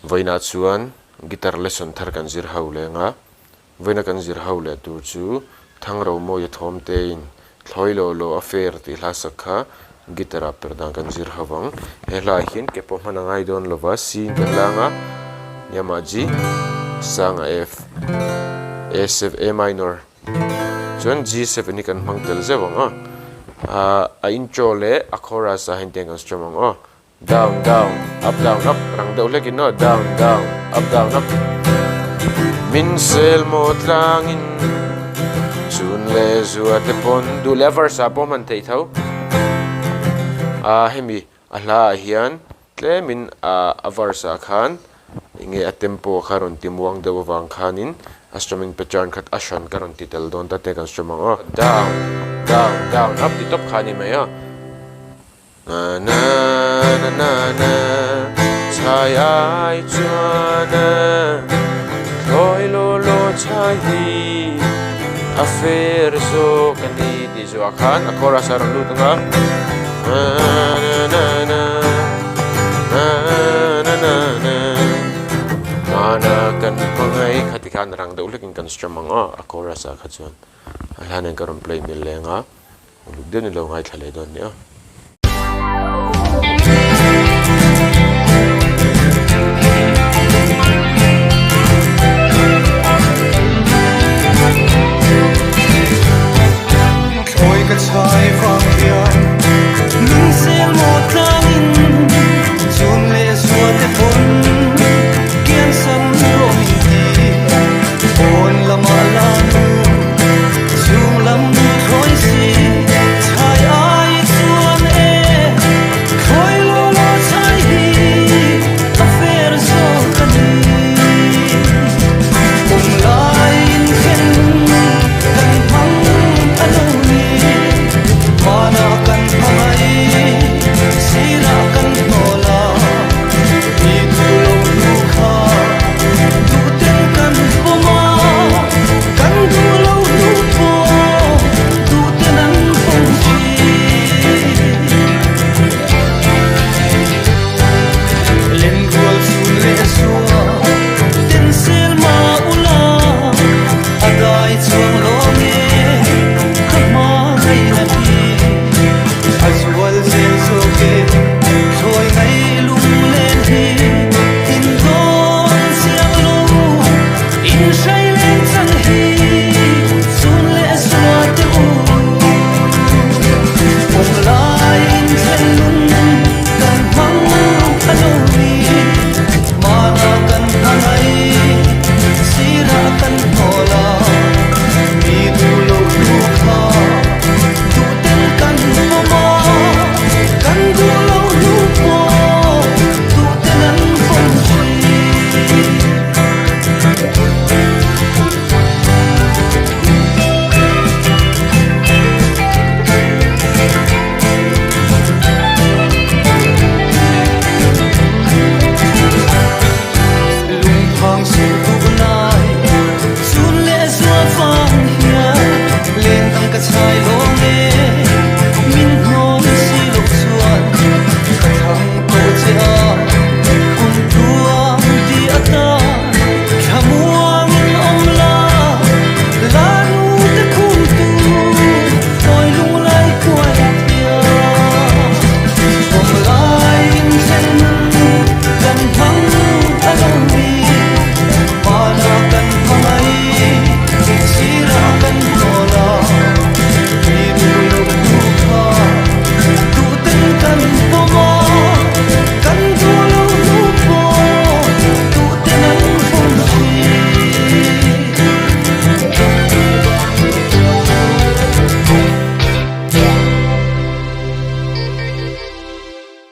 Vawiinah chuan guitar lesson thar kan zir ho leng a, vawiina kan zir ho leh tur chu Thangro Mawia thawm tein Thlawi Lo Lo A Fair tih hla sak kha guitar ah per dan kan zir ho vang. He hla ah hian ke pawh hman a ngai dawn lova, C in kan lang a, hniamah G, sangah F, A sev A minor chuan G seven hi kan hmang tel zeuh ang aw. Ahh a intro leh a chorus ah hian tiang kan strum ang aw. Down down up down up rang deuh hlek in aw down down up down up Min sel maw tlang in chun leh zua te pawn duh leh a verse ah pawh hman theih tho ah hemi a hla ah hian tlem in ah a verse ah khan enge a tempo kha rawn ti muang deuh avang khanin a strumming pattern khat a hran ka rawn ti tel dawn ta te kan strum ang aw down down down up ti tawp kha a ni mai a. Na na na na na chhai ai chuan a thlawi law law chhai hi a fer zawk a ni tih zawh ah khan a chorus a rawn lut ang a na na na na na na na na hmana kan hmangaih kha ti khan rang deuh hlekin kan strum ang aw a chorus ah kha chuan a hla nen ka rawn play mil leng a uluk deuhin lo ngaithla leh dawn nia.